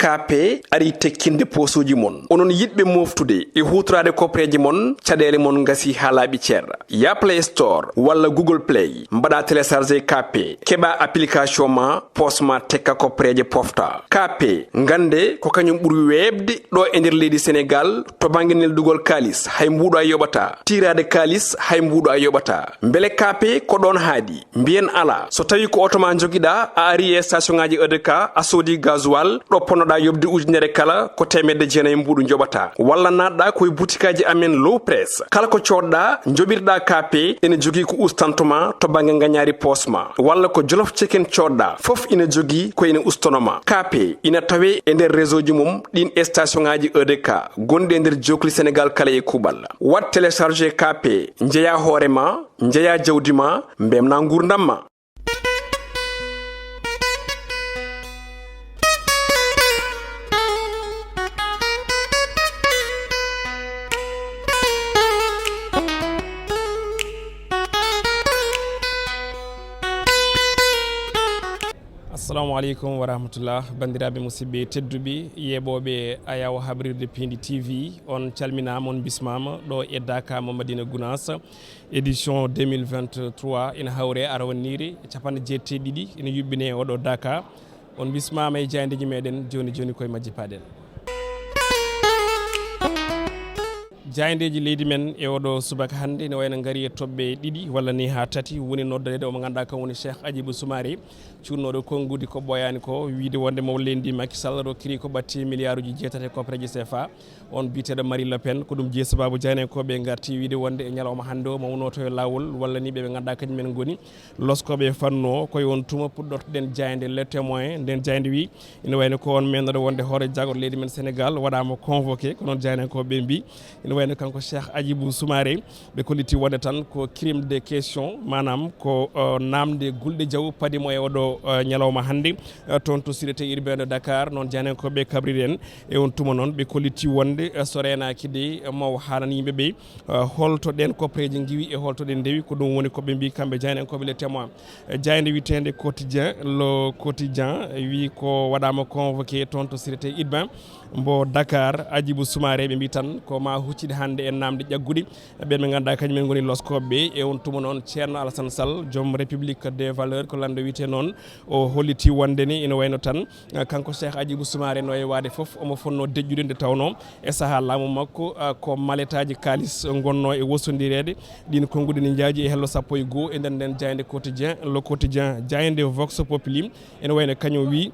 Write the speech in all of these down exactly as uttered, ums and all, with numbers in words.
K P ari tekkinde poosuuji mon. Onon yiɗɓe mooftude e huutoraade kopreeje mon, caɗeele mon ngasi haa laaɓi cer. Ya Play Store walla Google Play, mbaɗa télécharger K P, keɓa application ma, poos ma tekka kopreeje pofta. K P, ngannde ko kañum ɓuri weeɓde ɗo e nder leydi Senegaal to bannge neldugol kaalis, hay mbuuɗo a yoɓata. Tiiraade kaalis, hay mbuuɗo a yoɓata. Mbele K P ko ɗoon haaɗi? Mbiyen alaa. So tawii ko oto ma njogiɗaa, a ari e station ŋaaji E D K, a soodi gasoil, ɗo ponnoɗaa yoɓde ujunere kala, ko teemedde jeenayi mbuuɗu njoɓataa. Walla naatɗaa ko e butikaaji amen Low Press. Kala ko coodɗaa, njoɓirɗaa K P, ene jogii ko ustanto ma to bannge ngañaari poos ma. Walla ko Jolof Chicken coodɗaa, fof ina jogii ko ene ustono ma. K P ina tawee e nder réseau ji mum ɗiin e station ŋaaji E D K gonɗi e nder jookli Senegaal kala e kuuɓal. Waɗ télécharger K P, njeyaa hoore ma, njeyaa jawdi ma, mbemnaa nguurndam ma. Assalamu aleykum wa rahmatullah, banndiraaɓe musidɓe tedduɓe, yeeɓooɓe Ayaw Habrirde Piindi T V, on calminaama, on bismaama ɗo e Daka mo Madina Gunaas. Édition deux mille vingt-trois ina hawre arawannire capanɗe jeetati e ɗiɗi, ina yuɓɓine e oɗo Daka. On bismaama e jaayndeeji meɗen, jooni jooni koye majji paaɗen. Jaayndeeji leydi men e oɗo subaka hannde ina wayno ngari e toɓɓe ɗiɗi walla ni haa tati, woni noddoreede omo ngannduɗaa kam woni Cheikh Hadjibou Soumaré, cuɗnooɗo konnguɗi ko ɓooyaani ko, wiyde wonde mawɗo leydi ndi Macky Sall rokkiri ko ɓatti miliyaaruuji jeetati e koppareeje C F A. On biyeteeɗo Marie Le Pen, ko ɗum jeyi sabaabu jaayndeenkooɓe ngarti wiyde wonde e ñalawma hannde o mawnooto e laawol, walla ni ɓe ɓe ngannduɗaa kañum en ngoni loskooɓe e fannu o. Ko e on tuma puɗɗortoɗen jaaynde Le Témoin. Nden jaaynde wi, ina wayno ko on meennoɗo wonde hoore jaagorɗe leydi men Senegaal waɗaama convoqué, ko noon jaayndeenkooɓe ɓe mbi. Ina wayno kanko Cheikh Hadjibou Soumaré, ɓe kolliti wonde tan ko crime de question, maanaam ko, uh, naamnde gulɗe jaw padi mo e oɗo, uh, ñalawma hannde, uh, toon to sûreté urbaine de Dakar. Noon jaayndeenkooɓe kabriri en. E on tuma noon, ɓe kolliti wonde, uh, so reenaaki de, uh, maw haalan yimɓe ɓe, uh, holto ɗeen koppareeje ngiwi e holto ɗe ndewi. Ko ɗum woni ko ɓe mbi kamɓe jaayndeenkooɓe Le Témoin. Uh, jaaynde wiyeteende Quotidien, Le Quotidien, wi ko waɗaama convoqué toon to sûreté urbain mbo Dakar, Hadjibou Soumaré, ɓe mbi tan ko ma huccit hannde e naamnde ƴagguɗi. Ɓeen ɓe ngannduɗaa kañum en ngoni loskooɓe ɓe. E on tuma noon, Ceerno Alassane Sall, joom République des valeurs, ko lanndo wiyetee noon, o holliti wonde ni ina wayno tan, eh, kanko Cheikh Hadjibou Soumaré no e waade fof, omo fotnoo deƴƴude nde tawnoo e sahaa laamu makko, eh, ko maletaaji kaalis ngonnoo e wosondireede. Ɗiin konnguɗi ne njaaji e hello sappo e goo e nder nden jaaynde Quotidien, Le Quotidien. Jaaynde Vox Populi ene wayno kañum wi,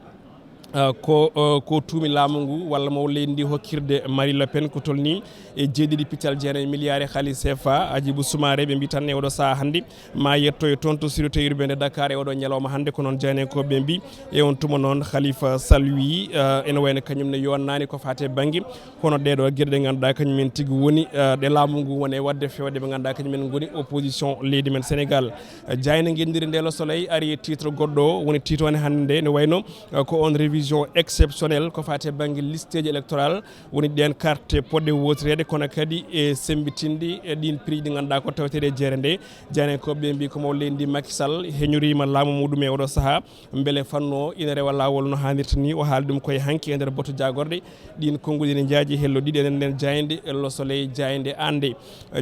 ah, ko, ah, ko tuumi laamu ngu walla mawɗo leydi ndi hokkirde Marie Le Pen ko tolnii e jeeɗiɗi piccal jeenayi miliyaare haalis C F A. Hadjibou Soumaré, ɓe mbi tan e oɗo sahaa hannde ma yettoye toon to sûreté urbaine de Dakar e oɗo ñalawma hannde. Ko noon jaayndeenkooɓe ɓe mbi. E on tuma noon, Khalifa Sall wi, ah, ene wayno kañum ne yonnaani ko faati e bannge hono ɗee ɗoo geɗe ɗe ngannduɗaa kañum en tigi woni, ah, ɗe laamu ngu woni e waɗde fewde ɓe ngannduɗaa kañum en ngoni opposition leydi men Senegaal. Ah, jaaynde ngenndire nde Le Soleil ari e titre goɗɗo o, woni tiitoonde hannde nde, ne wayno, ah, ko on révision exceptionnelle ko faati e bannge listeeji électoral, woni ɗeen carte poɗɗe wootireede, kono kadi e semmbitinɗi e ɗiin piiji ɗi ngannduɗaa ko taweteeɗe e jeere nde. Jaayndeenkooɓe ɓe mbi ko mawɗo leydi ndi Macky Sall heñoriima laamu muɗum e oɗo sahaa, mbele fannu o ina rewa laawol no haanirta ni. O haali ɗum koye hanki e nder batu jaagorɗe. Ɗiin konnguɗi ne njaaji hello ɗiɗi e nder nden jaaynde Le Soleil, jaaynde annde.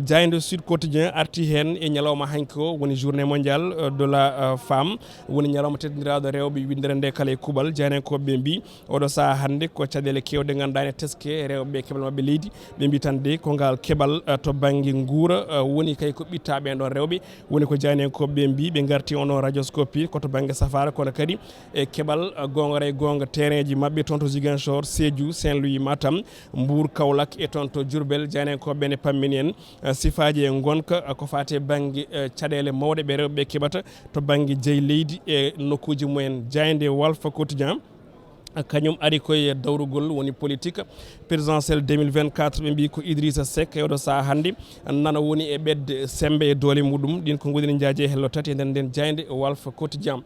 Jaaynde Sud Quotidien arti heen e ñalawma hanki o, woni journée mondiale, euh, de la, euh, femme, woni ñalawma teddindiraaɗo rewɓe, winndere nde kala e kuuɓal. Jaayndeenkooɓe ɓe mbi oɗo sahaa hannde ko caɗeele keewɗe ngannduɗaa ene teske rewɓe ɓe keɓal maɓɓe leydi. Ɓe mbi tan de ko ngal keɓal, eh, to bannge nguura, eh, woni kay ko ɓitta ɓeen ɗoon rewɓe. Woni ko jaayndeenkooɓe ɓe mbi, ɓe ngarti on ɗoon radioscopie ko to bannge safaara, kono kadi e keɓal, eh, goongora e goonga terrain ji maɓɓe toon to Ziguinchor, Sédhiou, Saint-Louis, Matam, Mbour, Kaolack e toon to Diourbel. Jaayndeenkooɓe ɓe ne pammini en, eh, sifaaji e ngonka, eh, ko faati e bannge, eh, caɗeele mawɗe ɓe rewɓe ɓe keɓata to bannge jeyi leydi e nokkuuji mumen. Jaaynde Walf Quotidien, kañum ari koye dawrugol woni politique présidentielle deux mille vingt-quatre. Ɓe mbi ko Idrissa Seck e oɗo sahaa hannde nana woni e ɓetde semmbe e doole muɗum. Ɗiin konnguɗi ne njaaji e hello tati e nder nden jaaynde Walf Quotidien.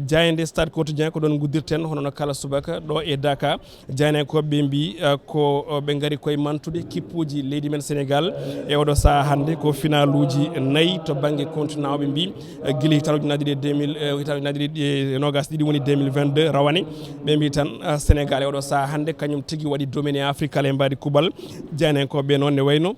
Jaaynde Stade Quotidien ko ɗoon nguddirten hono no kala subaka ɗo e Daka. Jaayndeenkooɓe ɓe mbi, eh, ko, eh, ɓe ngari koye mantude kippuuji leydi men Senegaal e oɗo sahaa hannde ko finaluuji nayi to bannge continent o. Ɓe mbi, eh, gila hitaande ujunnaji ɗiɗi e deux mille, eh, hitaande ujunnaji ɗiɗi e noogas ɗiɗi woni deux mille vingt-deux rawane. Ɓe mbi tan Ah, Sénégal e oɗo sahaa hannde, kañum tigi waɗi dominé Afrique kala e mbaadi kubal. Jaaynankoɓe noon ne wayno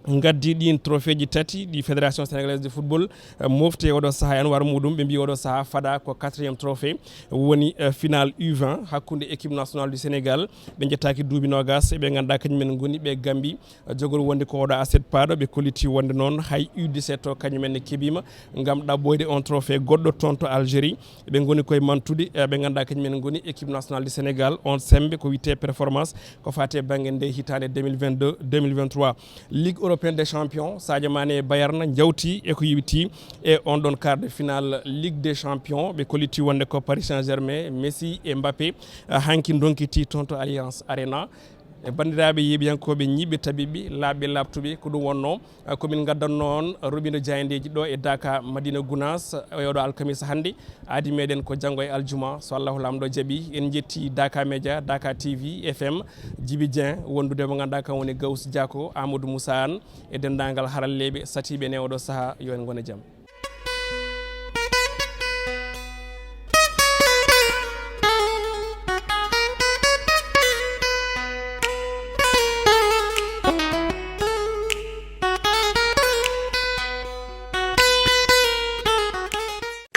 ngaddi ɗin trophée ji tati ɗi Fédération Sénégalaise de Football, eh, mofti e oɗo sahaa, en war muɗum, ɓe mbi oɗo sahaa fada ko quatrième trophée woni, eh, final U vingt hakkunde équipe nationale du Sénégal, ɓe jettaaki duuɓi noogas, e ɓe ngannduɗaa kañum en ngoni ɓe Gambie, eh, jogori wonde ko oɗo aset paaɗo, ɓe kolliti wonde noon hay U dix-sept o kañum en ne keɓiima ngam ɗaɓɓoyde on trophée goɗɗo toon to Algérie. Ɓe ngoni koye mantude, eh, ɓe ngannduɗaa kañum en ngoni équipe nationale du Sénégal, on sembe ko wiyetee performance, ko faati e bannge nde hitaande deux mille vingt-deux, deux mille vingt-trois. Ligue européenne des champions, Sadio Mané e Bayern njawti e ko yowiti e on ɗon quart de finale Ligue des champions. Ɓe kolliti wonde ko Paris Saint-Germain, Messi e Mbappé, eh, hanki ndonkiti toon to Allianz Arena. E banndiraaɓe yeeɓiyankooɓe ñiiɓɓe tabiɓɓe laaɓɓe laaɓtuɓe, ko ɗum wonnoo, eh, ko min ngaddanno on roɓindo jaayndeeji ɗo e Daaka Madina Gunaas, e oɗo alkamisa hannde. Aadi meɗen ko janngo e aljuma, so Allahu Laamɗo jaɓi. En njetti Daaka Media, Daaka T V, F M, Jibi Dieng, wondude mo ngannduɗaa kan woni Gaws Diako, Amadou Moussa Anne, e denndaangal haralleeɓe satiiɓe en e oɗo sahaa, yo en ngon e jam.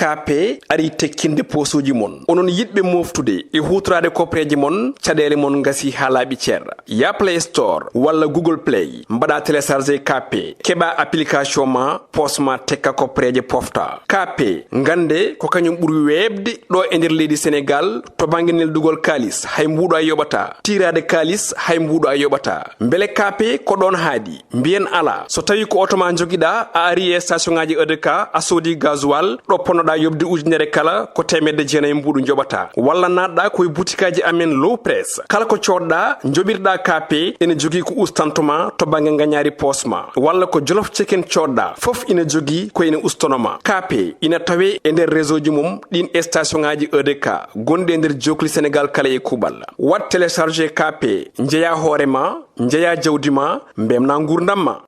K P ari tekkinde poosuuji mon. Onon yiɗɓe moftude e huutoraade kopreeje mon, caɗeele mon ngasi haa laaɓi cer. Ya Play Store walla Google Play, mbaɗa télécharger K P, keɓa application ma, poos ma tekka kopreeje pofta. K P, ngannde ko kañum ɓuri weeɓde ɗo e nder leydi Sénégal to bannge neldugol kaalis, hay mbuuɗo a yoɓata. Tiiraade kaalis, hay mbuuɗo a yoɓata. Mbele K P ko ɗoon haaɗi? Mbiyen alaa. So tawii ko oto ma njogiɗaa, a ari e station ŋaaji E D K, a soodi gasoil, ɗo ponnoɗaa yoɓde ujunere kala, ko teemedde jeenayi mbuuɗu njoɓataa. Walla naatɗaa ko e butikaaji amen Low Press. Kala ko coodɗaa, njoɓirɗaa K P, ene jogii ko ustanto ma to bannge ngañaari poos ma. Walla ko Jolof Chicken coodɗaa, fof ina jogii ko ina ustono ma. K P ina tawee e nder réseau ji mum ɗin e station ŋaaji E D K gonɗi e nder jookli Sénégal kala e kuuɓal. Waɗ télécharger K P, njeyaa hoore ma, njeyaa jawdi ma, mbemnaa nguurndam ma.